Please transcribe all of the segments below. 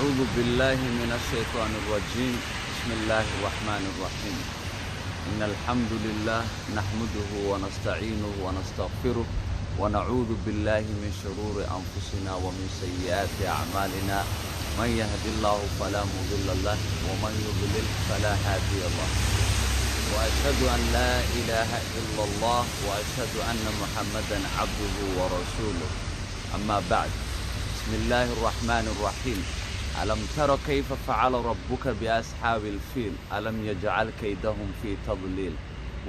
أعوذ بالله من الشيطان الرجيم. بسم الله الرحمن الرحيم. إن الحمد لله نحمده ونستعينه ونستغفره ونعوذ بالله من شرور أنفسنا ومن سيئات أعمالنا. من يهد الله فلا مضل له ومن يضلل فلا هادي له، وأشهد أن لا إله إلا الله وأشهد أن محمدا عبده ورسوله. أما بعد، بسم الله الرحمن الرحيم. ألم تر كيف فعل ربك بأصحاب الفيل؟ ألم يجعل كيدهم في تضليل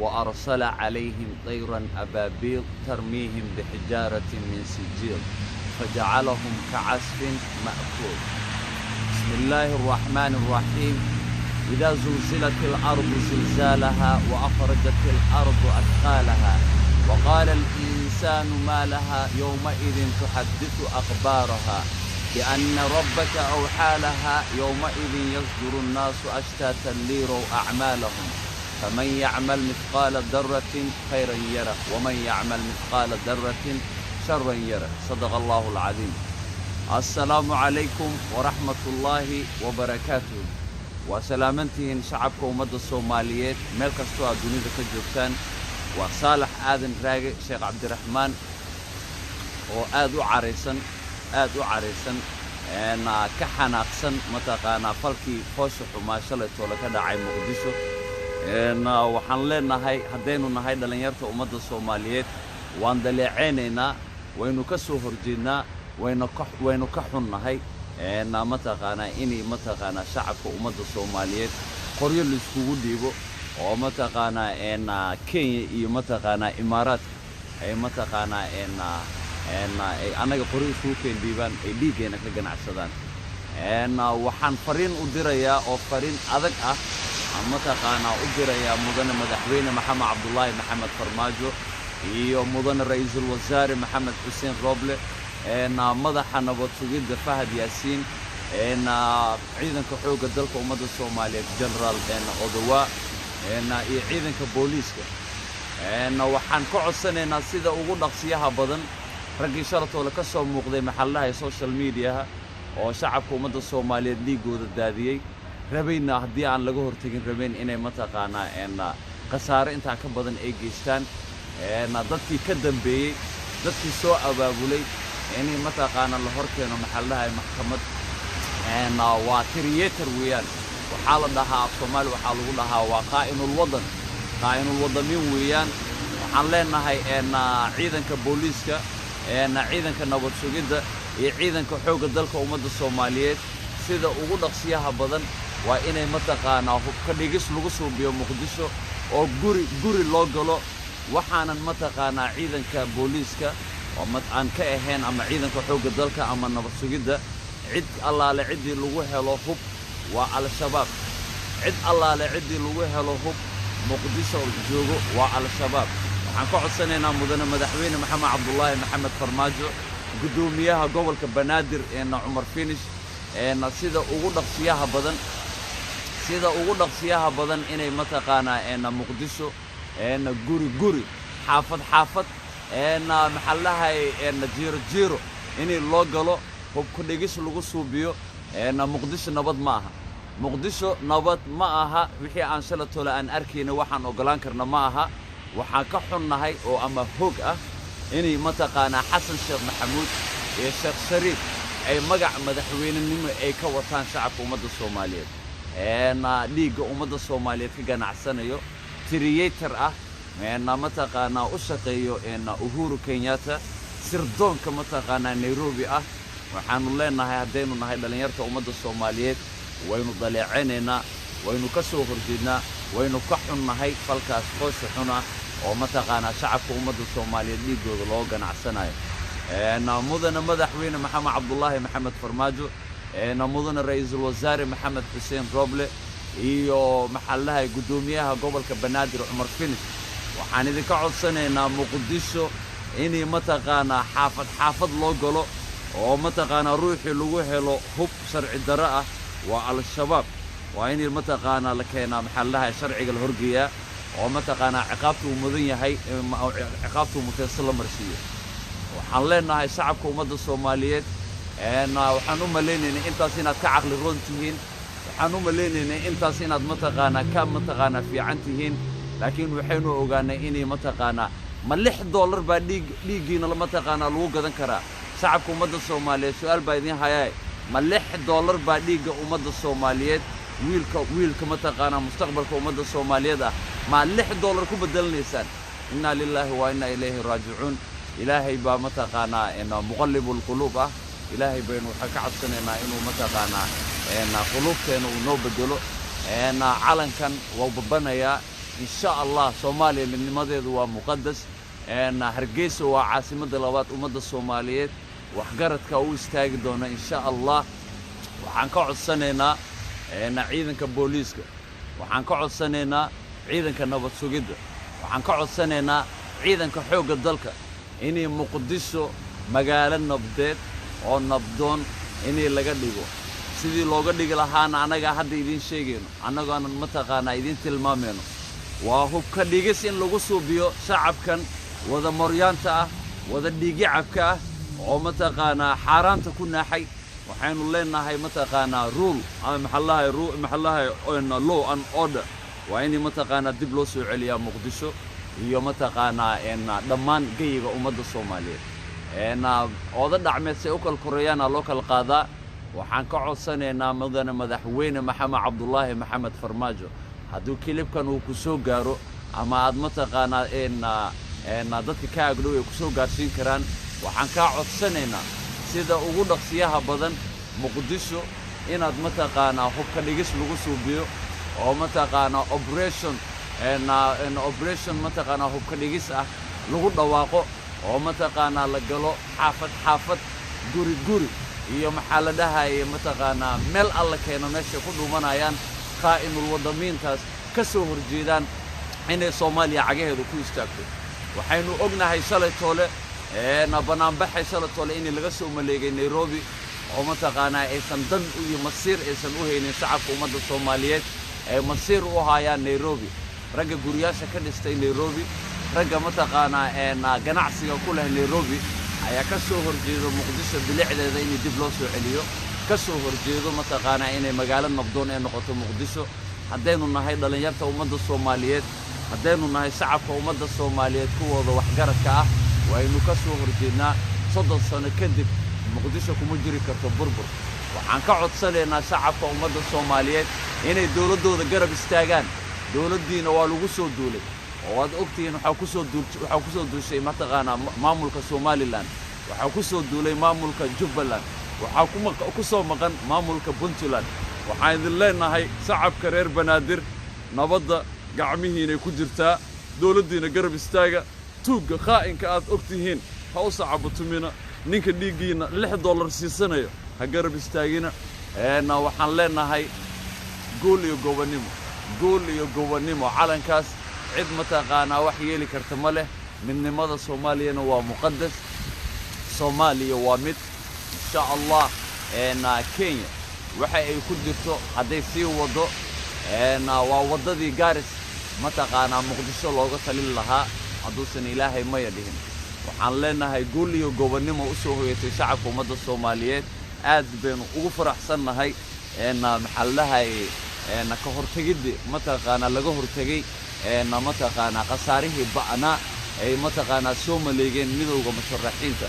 وأرسل عليهم طيرا أبابيل ترميهم بحجارة من سجيل فجعلهم كعصف مأكول. بسم الله الرحمن الرحيم. إذا زلزلت الأرض زلزالها وأخرجت الأرض أثقالها وقال الإنسان ما لها، يومئذ تحدث أخبارها بأن ربك أوحى لها. يومئذ يصدر الناس أشتاتا ليروا أعمالهم، فمن يعمل مثقال ذرة خيرا يره ومن يعمل مثقال ذرة شرا يره. صدق الله العظيم. السلام عليكم ورحمة الله وبركاته. Waa salaamantihiin shacabka ummadda Soomaaliyeed meel kastoo aad dunida ka joogtaan. Waa Saalax Aadan Raage Sheekh Cabdiraxmaan oo aad u caraysan, aad u caraysan, ka xanaaqsan mataqaanaa falkii foosha xumaa shalay toole ka dhacay Muqdisho. Waxaan leenahay, haddaynu nahay dhallinyarta ummadda Soomaaliyeed, waan daleecaynaynaa, waynu ka soo horjeednaa, waynu ka xunnahay mataqaanaa inay mataqaanaa shacabka ummadda Soomaaliyeed qoryo laiskugu dhiibo oo mataqaanaa Kenya iyo mataqaanaa Imaaraadka ay mataqaanaa ay annaga qoryo iskugu keen dhiibaan, ay dhiiggeenna ka ganacsadaan. Waxaan fariin u dirayaa oo fariin adag ah aan mataqaanaa u dirayaa mudane madaxweyne Maxamed Cabdulaahi Maxamed Farmaajo iyo mudane ra'iisul wasaare Maxamed Xuseen Rooble, madaxa nabad sugidda Fahad Yaasiin, ciidanka xoogga dalka ummadda Soomaaliyeed Generaal Odowaa iyo ciidanka booliiska. Waxaan ka codsanaynaa sida ugu dhaqsiyaha badan raggii shalatoola ka soo muuqday maxallaha social mediaha oo shacabka ummadda Soomaaliyeed dhiiggooda daadiyey, rabayna haddii aan laga hortegin rabayn inay mataqaanaa khasaare intaa ka badan ay geystaan, dadkii ka dambeeyey, dadkii soo abaabulay, inay mataqaanaa la hor keeno maxallaha maxkamad. Waa traitor weeyaan. Waxaa la dhahaa af Soomaali waxaa lagu dhahaa waa qaa'inul waddan, qaa'inul waddamiin weeyaan. Waxaan leenahay ciidanka booliiska, ciidanka nabad sugidda iyo ciidanka xoogga dalka ummadda Soomaaliyeed, sida ugu dhaqsiyaha badan waa inay mataqaanaa hubka dhigis lagu suubiyo Muqdisho oo guri guri loo galo. Waxaanan mataqaanaa ciidanka booliiska oo aan ka ahayn ama ciidanka xoogga dalka ama nabad sugidda, cid allaale ciddii lagu helo hub waa Al-Shabaab. Cid allaale ciddii lagu helo hub Muqdisho joogo waa Al-Shabaab. Waxaan ka codsanaynaa mudane madaxweyne Maxamed Cabdulaahi Maxamed Farmaajo, guddoomiyaha gobolka Banaadir Cumar Finish, sida ugu dhaqsiyaha badan, sida ugu dhaqsiyaha badan inay mataqaanaa Muqdisho guri guri, xaafad xaafad, maxallahay jiiro jiiro inay loo galo, hubku dhigis lagu suubiyo. Muqdisho nabad ma aha, Muqdisho nabad ma aha. Wixii aan shalatoola aan arkayna waxaan oggolaan karna ma aha. Waxaan ka xunnahay oo ama hoog ah inay mataqaanaa Xasan Sheekh Maxamuud iyo Sheekh Shariif ay magac madaxweynenimo ay ka wataan shacabka ummadda Soomaaliyeed, dhiigga ummadda Soomaaliyeed ka ganacsanayo, traitor ah, mataqaanaa u shaqeeyo Uhuru Kenyatta, sirdoonka mataqaanaa Nairobi ah. Waxaanu leenahay, haddaynu nahay dhallinyarta ummadda Soomaaliyeed, waynu daleecaynaynaa, waynu ka soo horjeednaa, waynu ka xunnahay falkaas foosha xuna oo mataqaanaa shacabka ummadda Soomaaliyeed dhiiggooda loo ganacsanayo. Mudane madaxweyne Maxamed Cabdulaahi Maxamed Farmaajo, mudane ra'iisul wasaare Maxamed Xuseen Rooble iyo maxallaha guddoomiyaha gobolka Banaadir Cumar Finish, waxaan idinka codsanaynaa Muqdisho inay mataqaanaa xaafad xaafad loo galo oo mataqaanaa ruuxii lagu helo hub sharci darro ah waa Al-Shabaab. Waa inay mataqaanaa la keenaa maxallaha sharciga, la horgeeyaa oo mataqaanaa ciqaabta uu mudan yahay, ciqaabta uu mutaysan la marsiiyo. Waxaan leenahay shacabka ummadda Soomaaliyeed Waxaan u malaynaynay intaas inaad ka caqli roon tihiin, waxaan u malaynaynay intaas inaad mataqaanaa ka mataqaanaa fiican tihiin, laakiin waxaynu ogaanay inay mataqaanaa ma $6 baa dhiig dhiiggiina mataqaanaa lagu gadan karaa. Shacabka ummadda Soomaaliyeed, su'aal baa idiin hayaa: ma $6 baa dhiigga ummadda Soomaaliyeed, wiilka mataqaanaa mustaqbalka ummadda Soomaaliyeed ah, ma $6 ku bedelanaysaan? Innaa lilaahi wa innaa ilayhi raajicuun. Ilaahay baa mataqaanaa muqallibulquluub ah. Ilaahay baynu waxaan ka cabsanaynaa inuu mataqaanaa quluubteena uu noo bedelo. Calankan waa babanayaa insha Allah. Soomaaliya midnimadeedu waa muqadas. Hargeysa waa caasimadda labaad ummadda Soomaaliyeed. Waxgaradka u istaagi doona insha Allah. Waxaan ka codsanaynaa ciidanka booliiska, waxaan ka codsanaynaa ciidanka nabad sugidda, waxaan ka codsanaynaa ciidanka xoogga dalka inay Muqdisho magaalo nabdeed oo nabdoon inay laga dhigo. Sidii looga dhigi lahaana annagaa hadda idiin sheegayno, annagoonan mataqaanaa idiin tilmaamayno. Waa hubka dhigis in lagu suubiyo shacabkan wada moryaanta ah, wada dhiigyacabka ah oo mataqaanaa xaaraanta ku naaxay. Waxaynu leenahay mataqaanaa rule ama maxallahay maxallahay law and order waa inay mataqaanaa dib loo soo celiyaa Muqdisho iyo mataqaanaa dhammaan geyiga ummadda Soomaaliyeed. Ooda dhacmeed say u kala koreeyaana loo kala qaadaa. Waxaan ka codsanaynaa mudane madaxweyne Maxamed Cabdulaahi Maxamed Farmaajo, hadduu clipkan uu ku soo gaaro ama aad mataqaanaa dadka ka agdhow ay ku soo gaarsiin karaan, waxaan kaa codsanaynaa sida ugu dhaqsiyaha badan Muqdisho inaad mataqaanaa hubka dhigis lagu suubiyo oo mataqaanaa operation mataqaanaa hubka dhigis ah lagu dhawaaqo oo mataqaanaa la galo xaafad xaafad, guri guri iyo maxaa la dhahayay mataqaanaa meel alla keeno meeshay ku dhuumanayaan khaa'inul wadamiintaas ka soo horjeedaan inay Soomaaliya cagaheedu ku istaagto. Waxaynu ognahay shalay toole banaanbaxay shalay toole in laga soo maleegay Nairobi oo mataqaanaa aysan dan iyo masiir aysan u haynin shacabka ummadda Soomaaliyeed, ay masiir u haayaan Nairobi, ragga guriyaasha ka dhistay Nairobi, ragga mataqaanaa ganacsiga ku leh Nairobi ayaa ka soo horjeedo Muqdisho bilicdeeda inay dib loo soo celiyo, ka soo horjeedo mataqaanaa inay magaalo nabdoon ee noqoto Muqdisho. Haddaynu nahay dhallinyarta ummadda Soomaaliyeed, haddaynu nahay shacabka ummadda Soomaaliyeed kuwooda waxgaradka ah, waynu ka soo horjeednaa. 30 sano kadib Muqdisho kuma jiri karto burbur. Waxaan ka codsanaynaa shacabka ummadda Soomaaliyeed inay dowladdooda garab istaagaan. Dowladdiina waa lagu soo duulay oo waad ogtihiin. Waxaa ku soo duushay mataqaanaa maamulka Somaliland, waxaa ku soo duulay maamulka Jubbaland, waxaa ku soo maqan maamulka Puntland. Waxaan idin leenahay shacabka reer Banaadir, nabadda gacmihiinay ku jirtaa. Dowladdiina garab istaaga. Tuugga khaa'inka aad og tihiin ha u sacabatumina. Ninka dhiiggiinna $6 siisanayo ha garab istaagina. Waxaan leenahay guul iyo gobonnimo, guul iyo gobonnimo. Calankaas cid mataqaanaa wax yeeli karta ma leh. Midnimada Soomaaliyana waa muqadas. Soomaaliya waa mid insha Allah. Kenya waxa ay ku jirto hadday sii waddo waa waddadii Gaaris mataqaanaa Muqdisho looga talin lahaa hadduusan Ilaahay maya dhihin. Waxaan leenahay guul iyo gobonnimo u soo hoyatay shacabka ummadda Soomaaliyeed. Aad baynu ugu faraxsannahay maxaa la dhahay ka hortegiddii mataqaanaa laga hortegey mataqaanaa khasaarihii ba'naa ay mataqaanaa soo maleegeen midowda musharaxiinta.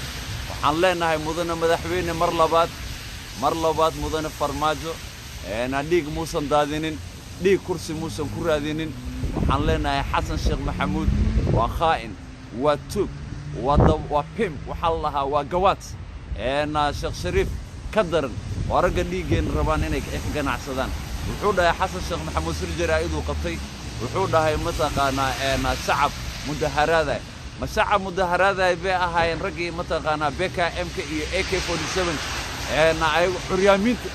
Waxaan leenahay mudane madaxweyne, mar labaad, mar labaad, mudane Farmaajo, dhiig muusan daadinin, dhiig kursi muusan ku raadinin. Waxaan leenahay Xasan Sheekh Maxamuud waa khaa'in, waa tuug, waa pimp, waxaa la lahaa waa gawaad. Sheekh Shariif ka daran, waa ragga dhiiggeenna rabaan inay ka ganacsadaan. Wuxuu dhahay Xasan Sheekh Maxamuud sir jaraa'iduu qabtay, wuxuu dhahay mataqaanaa shacab mudaharaada. Ma shacab mudaharaadaay bay ahaayeen raggii mataqaanaa BKMka iyo AK-47 ayagu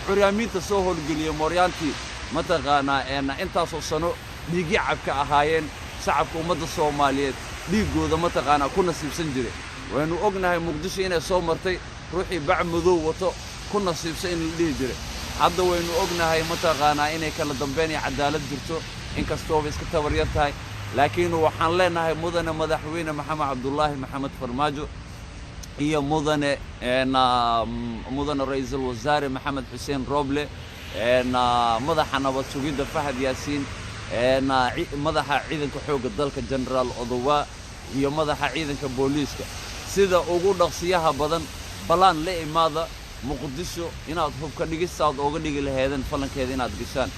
curyaamiinta soo howlgeliyey, mooryaantii mataqaanaa intaasoo sano dhiigyi cabka ahaayeen, shacabka ummadda Soomaaliyeed dhiiggooda mataqaanaa ku nasiibsan jiray? Waynu ognahay Muqdisho inay soo martay ruuxii bac madow wato ku nasiibsan in la dhihi jiray. Hadda waynu ognahay mataqaanaa inay kala dambeyn iyo cadaalad jirto, inkastooba iska tabar yar tahay. Laakiin waxaan leenahay mudane madaxweyne Maxamed Cabdulaahi Maxamed Farmaajo. Iyo mudane mudane Ra-iisul Wasaare Maxamed Xuseen Roble, madaxa nabad sugidda Fahad Yaasiin, madaxa ciidanka xoogga dalka Genaraal Odowa iyo madaxa ciidanka booliiska, sida ugu dhaqsiyaha badan balaan la imaada Muqdisho inaad hubka dhigistaad ooga dhigi laheedeen falankeeda inaad gashaan.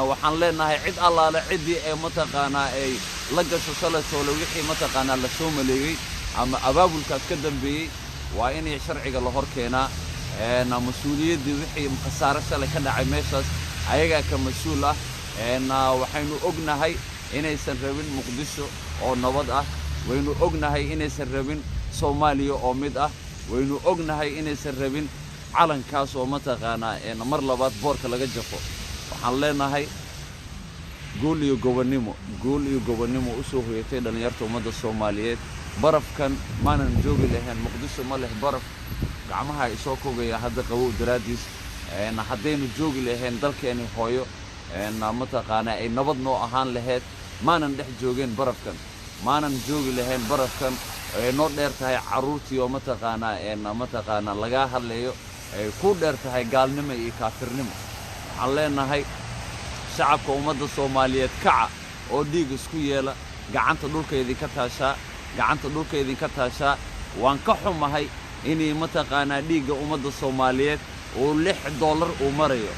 Waxaan leenahay cid allaale ciddii ee mataqaanaa ay la gasho shalaytoole wixii mataqaanaa la soo maleegay ama abaabulkaas ka dambeeyey waa inay sharciga la hor keenaa. Mas-uuliyaddii wixii khasaare shalay ka dhacay meeshaas ayagaa ka mas-uul ah. Waxaynu ognahay inaysan rabin Muqdisho oo nabad ah, waynu ognahay inaysan rabin Soomaaliya oo mid ah, waynu ognahay inaysan rabin calankaas oo mataqaanaa mar labaad boorka laga jafo. Waxaan leenahay guul iyo gobonnimo, guul iyo gobonnimo u soo hoyatay dhallinyarta ummadda Soomaaliyeed. Barafkan maanan joogi lahayn, Muqdisho ma leh baraf, gacmaha isoo kogaya hadda qabow daraaddiis. Haddaynu joogi lahayn dalkeeni hooyo mataqaanaa ay nabad noo ahaan lahayd, maanan dhex joogeen barafkan, maanan joogi lahayn barafkan. Ay noo dheer tahay carruurtii oo mataqaanaa mataqaanaa lagaa hadlayo, ay ku dheer tahay gaalnimo iyo kaafirnimo. Waxaan leenahay shacabka ummadda Soomaaliyeed, kaca oo dhiig isku yeela, gacanta dhulka idinka taashaa, gacanta dhulka idinka taashaa. Waan ka xumahay inay mataqaanaa dhiigga ummadda Soomaaliyeed uu $6 uu marayo,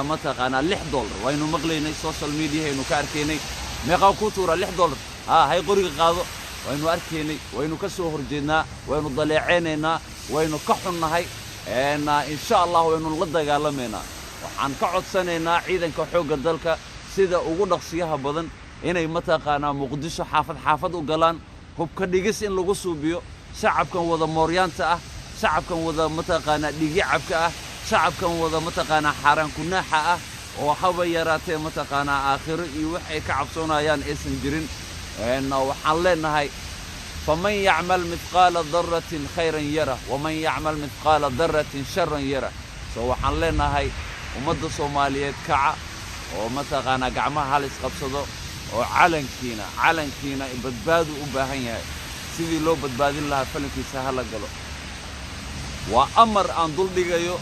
mataqaanaa $6 waynu maqlaynay, social mediahaynu ka arkaynay. Meeqaa kuu tuuraa? $6 haa, hay qoriga qaado, waynu arkaynay. Waynu ka soo horjeednaa, waynu daleecaynaynaa, waynu ka xunnahay, insha Allah waynu la dagaalamaynaa. Waxaan ka codsanaynaa ciidanka xoogga dalka sida ugu dhaqsiyaha badan inay mataqaanaa Muqdisho xaafad xaafad u galaan, hubka dhigis in lagu suubiyo shacabkan wada mooryaanta ah, shacabkan wada mataqaanaa dhigyacabka ah, shacabkan wada mataqaanaa xaaraan kunaaxa ah oo haba yaraatee mataqaanaa aakhiro iyo waxay ka cabsoonayaan aysan jirin. Waxaan leenahay faman yacmal mithqaala daratin khayran yara, waman yacmal mithqaala daratin sharan yara. So waxaan leenahay ummadda Soomaaliyeed, kaca oo mataqaanaa gacmaha hal isqabsado oo calankiina, calankiina badbaadu u baahan yahay, sidii loo badbaadin lahaa falankiisa ha la galo. Waa amar aan dul dhigayo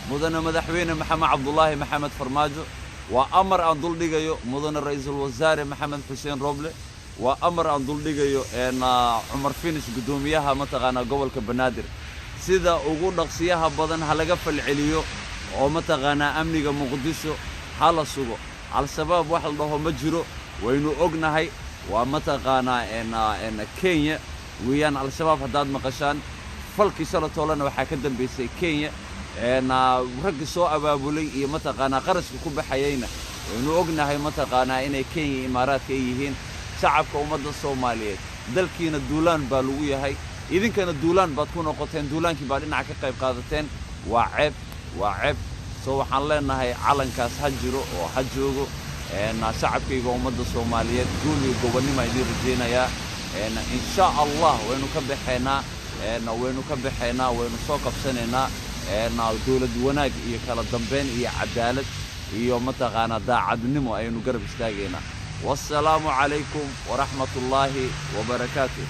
mudane Madaxweyne Maxamed Cabdulaahi Maxamed Farmaajo, waa amar aan dul dhigayo mudane Ra-iisul Wasaare Maxamed Xuseen Roble, waa amar aan dul dhigayo Cumar Finish, guddoomiyaha mataqaanaa gobolka Banaadir. Sida ugu dhaqsiyaha badan ha laga falceliyo oo mataqaanaa amniga Muqdisho ha la sugo. Al-Shabaab wax la dhaho ma jiro, waynu ognahay, waa mataqaanaa Kenya weeyaan Al-Shabaab. Haddaad maqashaan falkii shalatoolena waxaa ka dambaysay Kenya, raggii soo abaabulay iyo mataqaanaa qarashka ku baxayeyna waynu ognahay mataqaanaa inay Kenya, Imaaraadka ay yihiin. Shacabka ummadda Soomaaliyeed, dalkiina duulaan baa lagu yahay, idinkana duulaan baad ku noqoteen, duulaankii baa dhinaca ka qayb qaadateen. Waa ceeb, waa ceeb. So waxaan leenahay calankaas ha jiro oo ha joogo. Shacabkayga ummadda Soomaaliyeed, guul iyo gobonnimo idiin rajaynayaa. Insha Allah waynu ka baxaynaa, waynu ka baxaynaa, waynu soo qabsanaynaa. Dowlad wanaag iyo kala dambeyn iyo cadaalad iyo mataqaanaa daacadnimo ayaynu garab istaagaynaa. Wassalaamu calaykum waraxmat ullaahi wabarakaatu.